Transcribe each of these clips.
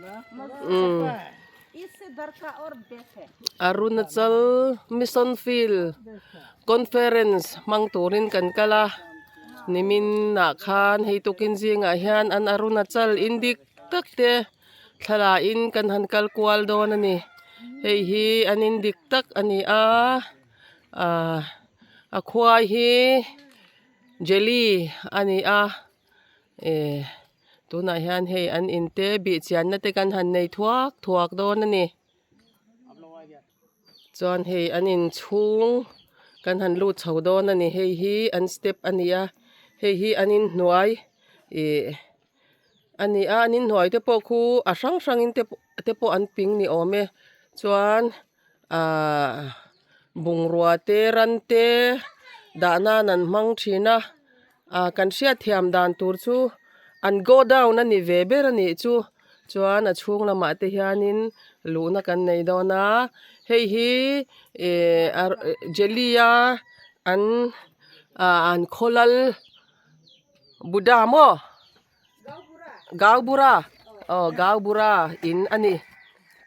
Umm Arunachal Mission Field Conference hmang turin kan kal a nimin ah khan hei tukin zingah hian an Arunachal in dik tak te thla in kan han kal kual dawn a ni hei hi an in dik tak a ni a ahh a khua hi jelly a ni a. Eh tunah hian hei an in te bih chianna te kan han nei thuak thuak dawn a ni chuan hei an in chhung kan han lut chho dawn a ni hei hi an step a ni a hei hi an in hnuai ih a ni a an in hnuai te pawh khu a hrang hrang in te pawh te pawh an ping ni awm e chuan Ahh bungrua te ran te dah nan an hmang thin a ah kan hriat thiam dan tur chu an go down a ni ve ber a nih chu chuan a chhung lamah te hianin luhna kan nei dawn a hei hi ih jelly a an ah an khawlal buddha maw. Gaubura aw Gaubura in a ni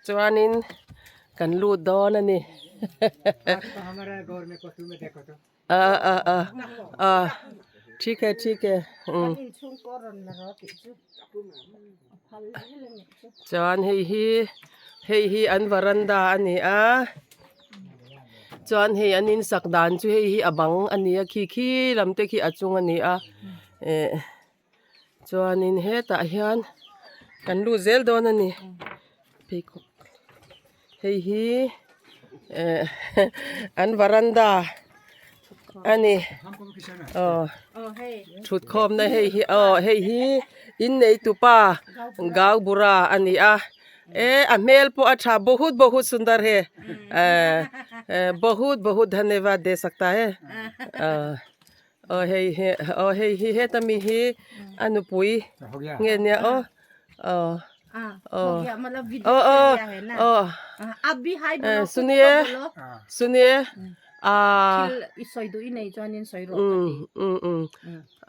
chuanin kan lut dawn a ni ah ah ah ah thik e thik e umm chuan hei hi hei hi an varanda a ni a chuan hei an insak dan chu hei hi a bang a ni a khi khi lam te khi a chung a ni a eh. Chuanin hetah hian kan lut zel dawn a ni pheikhawk hei hi eh an varanda a ni aw thutkhawmna hei hi aw hei hi innei tupa Gaubura a ni a eh a hmel pawh a tha bahut bahut sundar he eh bahut bahut dhanyavad de sakta he ah. Aw hei hi aw hei hi heta mi hi a nupui nge nia aw aw aw aw aw aw suniye suniye ah um um um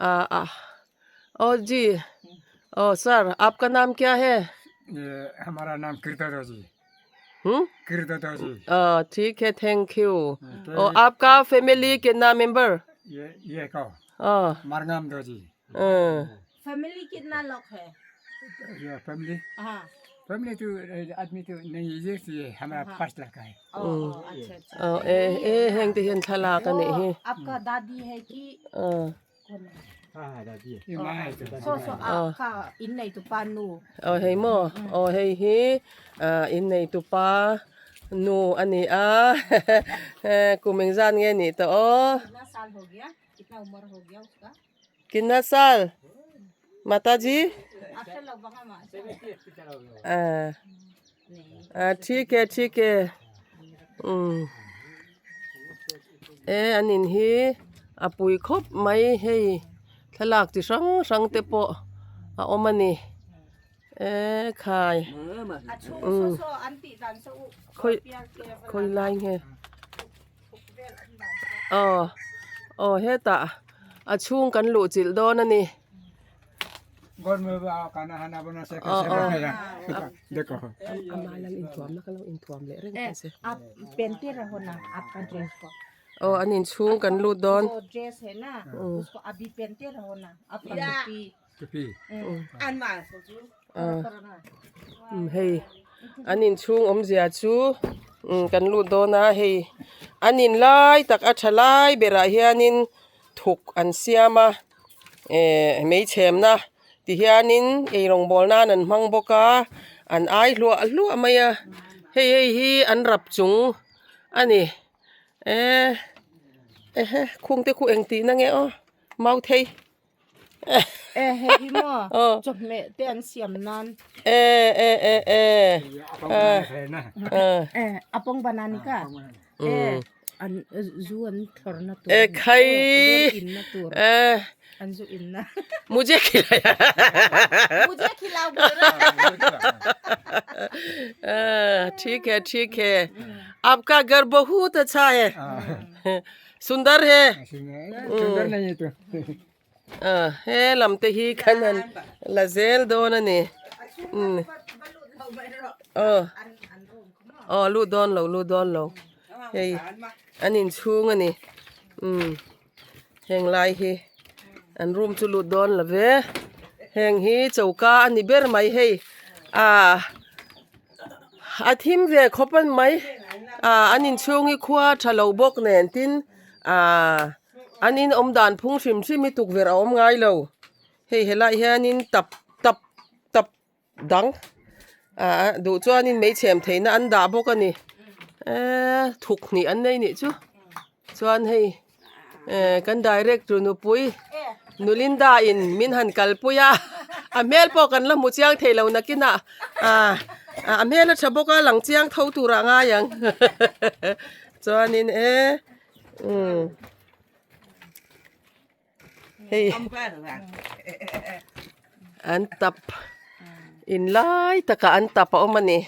ah ah aw ji aw sir aapka naam kya hai hamara naam kirtado ji hmm kirtado ji thik hai thank you aw aapka family kitna member ye ye ko aw marngam do ji family kitna log hai ye family हाँ family तो आदमी तो नहीं ये ये हमारा पांच लड़का है ओ अच्छा अच्छा aw e e heng te hian thlalak a nih hi आपका दादी है कि aw कौन है ये माँ है तो so so आपका इन नहीं तो पानु Aw hei maw aw hei hi ah innei tupa nu a ni a kum engzat nge nih tawh aw कितना साल हो गया कितना उम्र हो गया उसका कितना साल माताजी अच्छा लग बगा मा ah ah thik e thik e umm e an in hi a pui khawp mai hei thlalak chi hrang hrang te pawh a awm a ni e khai umm khawi khawi lai nge aw aw hetah a chhung kan luh chilh dawn a ni. Aw an inchhung kan lut dawn. Hei an inchhung awmzia chu kan lut dawn a hei an in lai tak a tha lai berah hianin thuk an siam a. Eh hmeichhemna ti hianin eirawng bawl nan an hmang bawk a an ai hluah hluah mai a hei hei hi an rap chung a ni eh ehe khung te khu eng tihna nge aw mau thei eh hei hi maw chawhmeh te an siam nan eh eh eh eh eh a pawng banani ka eh an zu an thlawr na tur eh khai in na tur eh an zu in na mujhe khilaya mujhe khilao bol raha ठीक है ठीक है आपका घर बहुत अच्छा है सुंदर है सुंदर नहीं है तो he lam te hi khan han la zel dawn a ni. Aw aw lut dawn lo lut dawn lo hei an inchhung a ni umm heng lai hi an room chu lut dawn lo ve heng hi choka a ni ber mai hei ah a thim ve khawp a ni mai ah an inchhung hi khua tha lo bawk nen tin ah an in awm dan phung hrim hrim hi tukverh a awm ngai lo hei helaiah hianin tap tap tap dang ah duh chuanin mei chhem theihna an dah bawk a ni eee thuk hnih an nei nih chu chuan hei eh kan director nupui nu Linda in min han kalpui a a hmel pawh kan la hmu chiang thei lo nakinah ah a hmel a tha bawk a lang chiang tho turah a ngai ang chuanin eh umm. Hei an tap in lai takah an tap a awm a ni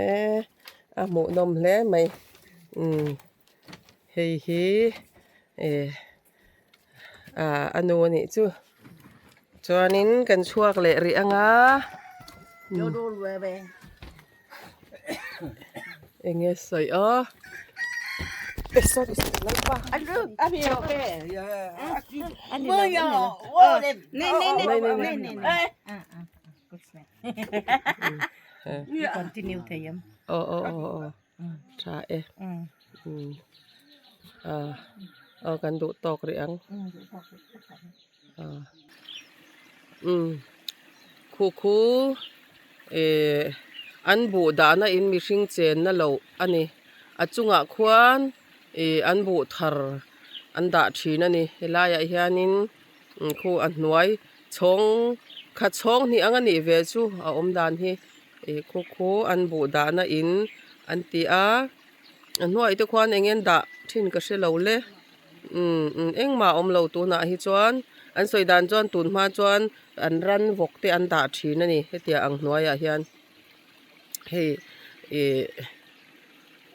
eh a hmuhnawm hle mai umm hei hi eh ah a nu a nih chu chuanin kan chhuak leh rih ang a eng nge sawi aw aw aw aw aw tha e aw kan duh tawk rih ang. Umm khu khu eh an buh dahna in mihring chenna loh a ni a chungah khuan ih an buh thar an dah thin a ni helaiah hianin khu a hnuai chhawng kha chhawng hnih ang a nih ve chu a awm dan hi ih khu khu an buh dahna in an ti a a hnuai te khuan eng nge an dah thin ka hre lo le. Umm umm engmah a awm lo tunah hi chuan an sawi dan chuan tun hma chuan an ran vawk te an dah thin a ni hetiang ang hnuaiah hian hei ih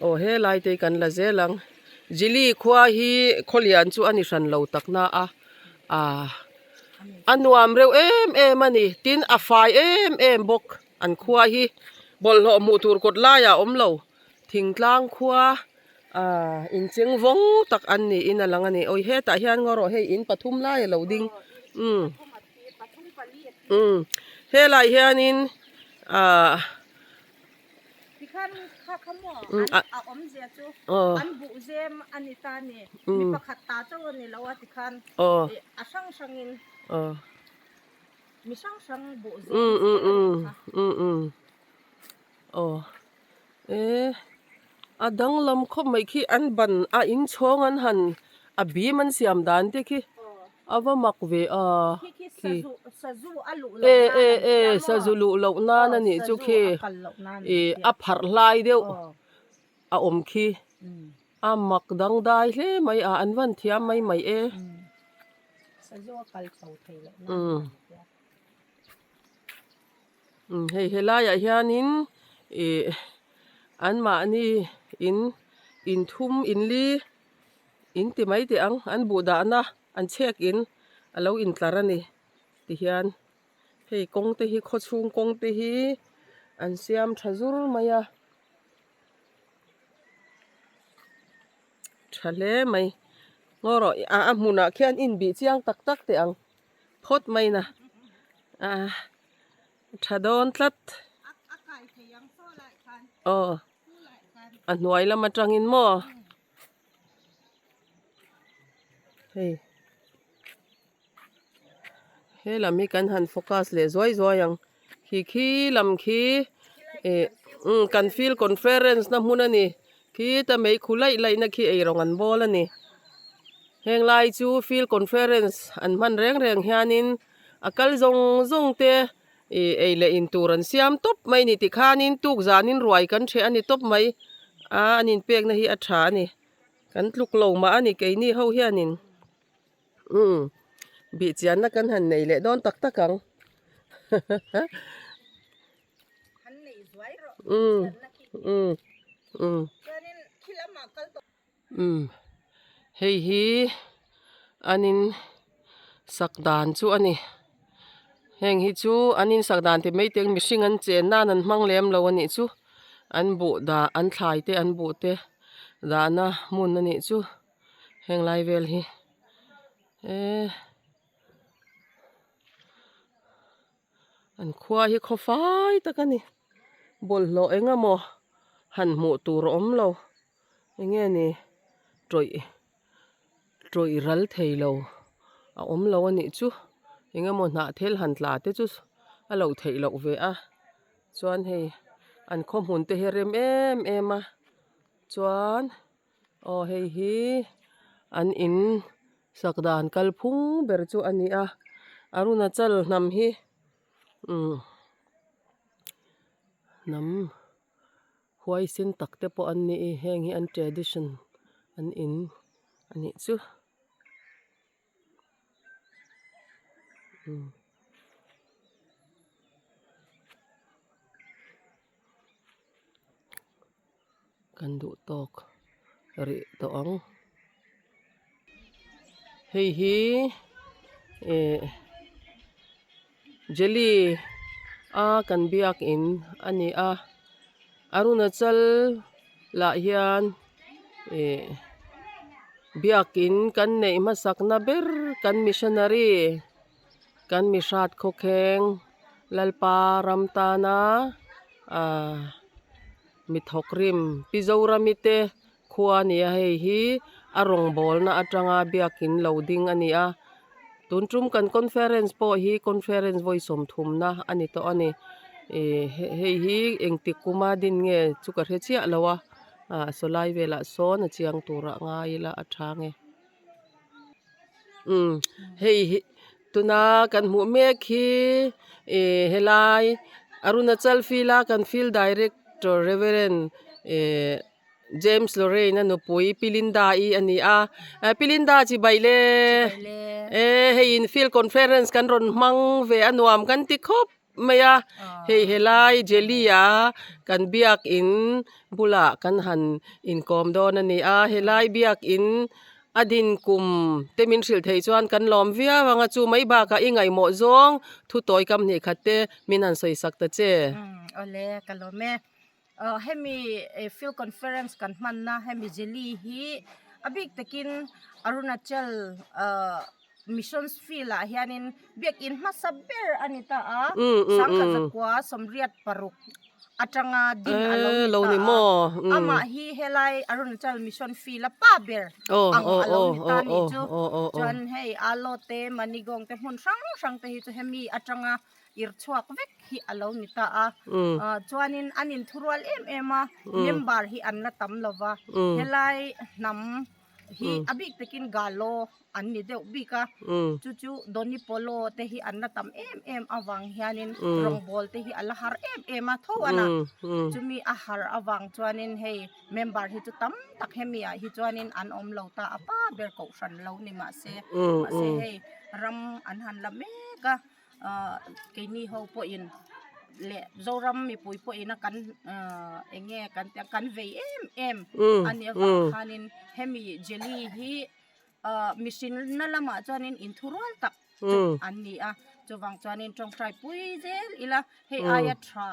aw helai te hi kan la zel ang Jili khua hi khawlian chu a ni hran lo tak na a ah a nuam reuh em em a ni tin a fai em em bawk an khua hi bawlhhlawh hmuh tur kawt laiah a awm lo thingtlang khua. Aaa incheng vawng tak an niin a lang a ni awi hetah hian ngaw rawh hei in pathum lai a lo ding umm umm helaiah hianin aaa aw umm aw aw umm umm umm umm umm aw. Eh a danglam khawp mai khi an ban a inchhawng an han a bim an siam dan te khi a va mak ve a khi eh eh eh sazu luh loh nan a nih chu khi ih a pharh hlai deuh a awm khi a mak dangdai hle mai a an van thiam mai mai e. Umm hei helaiah hianin ih anmahni in inthum inli in ti mai teh ang an buh dahna an chhek in a lo intlar a ni tihian hei kawng te hi khawchhung kawng te hi an siam tha zur mai a tha hle mai ngaw rawh a hmunah khian inbih chiang tak tak teh ang. Phawt mai na ah tha dawn tlat aw a hnuai lam atangin maw hei he lam hi kan han focus leh zuai zuai ang khi khi lam khi ih umm kan field conference na hmun a ni khita meikhu laih laih na khi eirawng an bawl a ni. Heng lai chu field conference an hman reng reng hianin a kal zawng zawng te ih ei leh in tur an siam tawp mai a ni tikhanin tuk zanin ruai kan hreh a ni tawp mai a an inpekna hi a tha a ni kan tluk lo mah a ni keini ho hianin umm bihchianna kan han nei leh dawn tak tak ang umm umm umm. Umm hei hi an in sak dan chu a ni. Heng hi chu an insak dan ti mai te mihring an chen nan an hmang lem lo a nih chu an buh dah an thlai te an buh te dahna hmun a nih chu heng lai vel hi eee an khua hi khaw fai tak a ni bawlhhlawh eng emaw han hmuh tur a awm lo eng nge ni tawih. Tawih ral thei lo a awm lo a nih chu eng emaw hnah thel han tla te chu a lo theih loh ve a chuan hei an khaw hmun te hi a rem em em a chuan aw hei hi an in sak dan kalphung ber chu a ni a Arunachal hnam hi umm hnam. Huaisen tak te pawh an ni i heng hi an tradition an in a nih chu. Umm. Kan duh tawk rih tawh ang. Hei hi eh jelly a kan biak in a ni a Arunachal lah hian eh biak in kan neih hmasak na ber kan missionary kan mihrat khawkheng Lalpa ram tana ah mi thawk rim Pi Zorami te Khua a ni a, hei hi a rawngbawlna atanga biakin lo ding a ni a, tun tum kan conference pawh hi conference vawi sawmthumna a ni tawh a ni, ih hei hi engtik kuma din nge chu ka hre chiah lo a, ah sawlai velah sawn a chiang turah ngai ila a tha nge. Umm hei hi tuna kan hmuh mek hi ih helai Arunachal field a kan field director reverend ih. James Lorraine a nupui Pi Linda-i a ni a, Pi Linda chi baih le e hei in field conference kan rawn hmang ve a nuam kan ti khawp mai a, hei helai Jelly a kan biak in bulah kan han inkawm dawn a ni a, helai biak in a din kum te min hrilh theih chuan kan lawm viau ang a, chu mai bakah i ngaihmawh zawng thu tawi kam hnih khat te min han sawi sak ta che. Awle ka lawm e. Hemi field conference kan hmanna hemi jelly hi a bik takin Arunachal missions field ah hianin biakin hmasa ber a ni ta a sangkhat zakua sawmriat paruk atanga din a lo ni ta a amah hi helai Arunachal mission field a pa ber ang a lo ni ta a nih chu chuan hei Alo te Manigong te hmun hrang hrang te hi chu hemi atanga ir chhuak vek hi a lo ni ta a chuanin an inthurual em em a member hi an la tam lo va helai hnam hi a bik takin galo an ni deuh bik a chu chu Doni Polo te hi an la tam em em avang hianin rawngbawl te hi a la har em em a tho a na chumi a har avang chuanin hei member hi chu tam tak hemi ah hi chuanin an awm lo ta a pa ber kohhran lo ni mahse mahse hei ram an han la mek a. Ahh keini ho pawhin leh Zoram mipui pawhin a kan ahh eng nge kan tih ang kan vei em em a nih avang khanin hemi jelly hi ahh mihrinna lamah chuanin inthurual tak chu an ni a chuvang chuanin tawngtai pui zel ila hei aia tha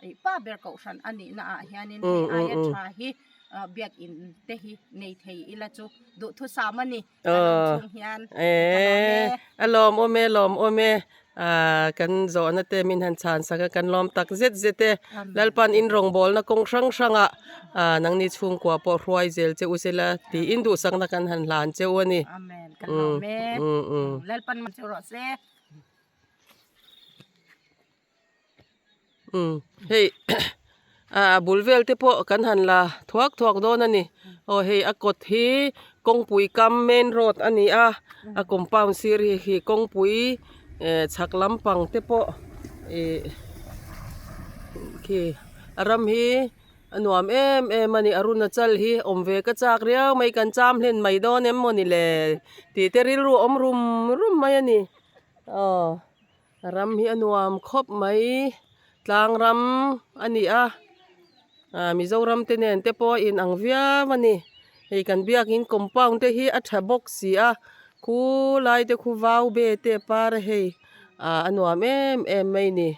ih pa ber kohhran a nihna ah hianin hei aia tha hi ahh biakin te hi nei thei ila chu duhthusam a ni. A lawm awm e lawm awm e ah kan zawhna te min han chhan sak a kan lawm tak zet zet e Lalpan in rawngbawlna kawng hrang hrangah ah nangni chhungkua pawh hruai zel che u sela tiin duhsakna kan han hlan che u a ni. Umm hei ah a bul vel te pawh kan han la thuak thuak dawn a ni aw hei a kawt hi kawngpui kam main road a ni a a compound sir hi khi kawngpui eh chhak lampang te pawh ih khi a ram hi a nuam em em a ni Arunachal hi awm ve ka chak riau mai kan cham hlen mai dawn em maw ni le tih te rilru a awm rum rum mai a ni aw. Ram hi a nuam khawp mai tlang ram a ni a ah Mizoram te nen te pawh a inang viau a ni hei kan biakin compound te hi a tha bawk si a khu lai te khu vau be te a par a hei. Ah a nuam em em mai ni.